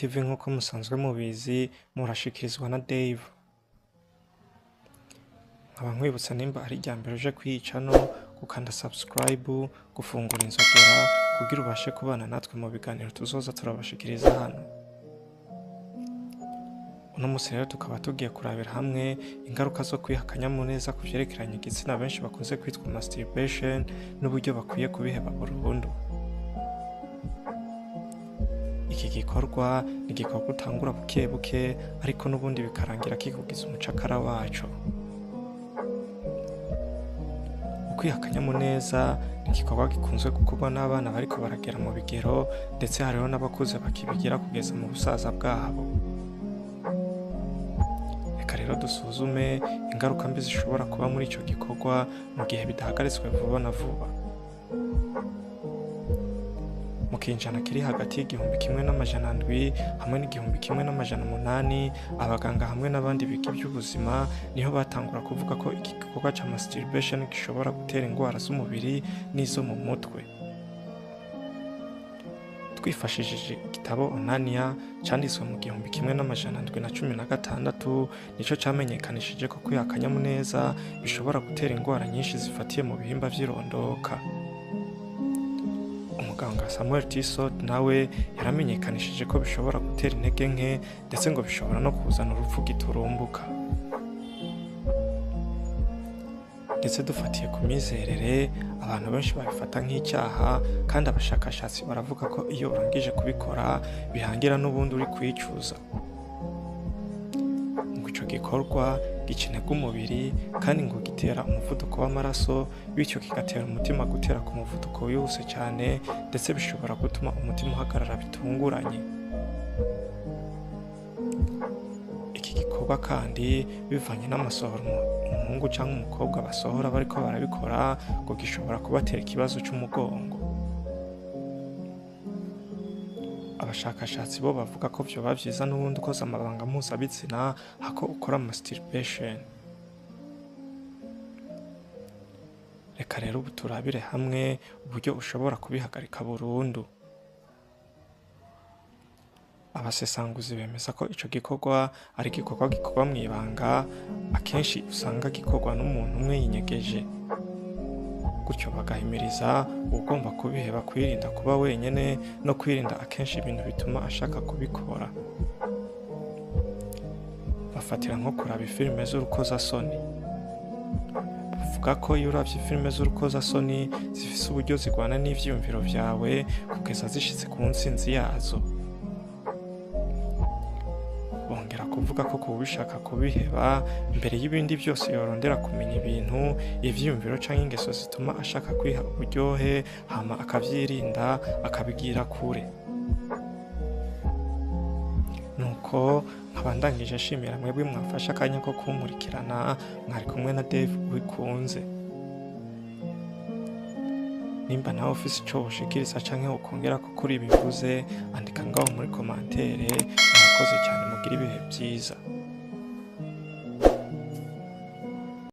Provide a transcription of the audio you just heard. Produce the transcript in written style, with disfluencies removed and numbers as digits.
TV nk'uko musanzwe mubizi murashikirizwa na Dave. Nkaba nkwibutsa nimba ari irya mbere uje kwiyica no gukanda subscribe, gufungura inzogera kugira ubashe kubana natwe mu biganiro tuzoza turabashikiriza hano. Uno munsi rero tukaba tugiye kurabira hamwe ingaruka zo kwiha akanyamuneza ku vyerekeranye igitsina benshi bakunze kwitwa masturbation n'uburyo bakwiye kubiheba burundu. Iki gikorwa ni igikorwa utangura buke buke ariko n'ubundi bikarangira kikugize umucakara waco. Ukwiha akanyamuneza ni igikorwa gikunzwe gukorwa n'abana bariko baragera mu bigero ndetse hariho n'abakuze bakibigira kugeza mu busaza bwabo. Reka rero dusuzume ingaruka mbi zishobora kuba muri ico gikorwa mu gihe bidahagaritswe vuba na vuba. Mu kinjana kiri hagati y'1700 hamwe n'1800, abaganga hamwe n'abandi biga ivy'ubuzima niho batangura kuvuga ko iki gikorwa ca masturbation gishobora gutera ingwara z'umubiri n'izo mu mutwe. Twifashishije igitabo Onania canditswe mu 1716 nico camenyekanishije ko kwiha akanyamuneza bishobora gutera ingwara nyinshi zifatiye mu bihimba vy'irondoka. Umuganga Samuel Tissot nawe yaramenyekanishije ko bishobora gutera intege nke ndetse ngo bishobora no kuzana urupfu giturumbuka. Ndetse dufatiye ku myizerere, abantu benshi babifata nk'icyaha kandi abashakashatsi baravuga ko iyo urangije kubikora bihangira n'ubundi uri kwicuza. Ngo ico gikorwa gica intege umubiri kandi ngo gitera umuvuduko w'amaraso, bityo kigatera umutima gutera ku muvuduko wihuse cyane ndetse bishobora gutuma umutima uhagarara bitunguranye. Iki gikorwa kandi bivanye n'amasohoro umuhungu cyangwa umukobwa basohora bariko barabikora ngo gishobora kubatera ikibazo c'umugongo. Abashakashatsi bo bavuga ko vyoba vyiza n'ubundi ukoze amabanga mpuzabitsina hako ukora masturbation. Reka rero ubu turabire hamwe uburyo ushobora kubihagarika burundu. Abasesanguzi bemeza ko ico gikorwa ari igikorwa gikorwa mw'ibanga, akenshi usanga gikorwa n'umuntu umwe yinyegeje. Gutyo bagahimiriza uwugomba kubiheba kwirinda kuba wenyene no kwirinda akenshi ibintu bituma ashaka kubikora. Bafatira nko kuraba ifilime z'urukozasoni. Bavuga ko iyo uravye filime z'urukozasoni zifise uburyo zigwana n'ivyiyumviro vyawe kugeza zishitse ku ntsinzi yazo. Bongera kuvuga ko kuwubishaka kubiheba mbere y'ibindi byose yorondera kumenya ibintu, ivyiyumviro canke ingeso zituma ashaka kwiha uburyohe, hama akavyirinda akabigira kure. Nuko nkaba ndangije nshimira mwebwe mwafashe akanya ko kunkurikirana, mwari kumwe na Dave Uwikunze. Nimba nawe ufise ico woshikiriza canke wokongera ko kuri ibi mvuze, andika ngaho muri commentaire. Murakoze cyane, mugire ibihe vyiza.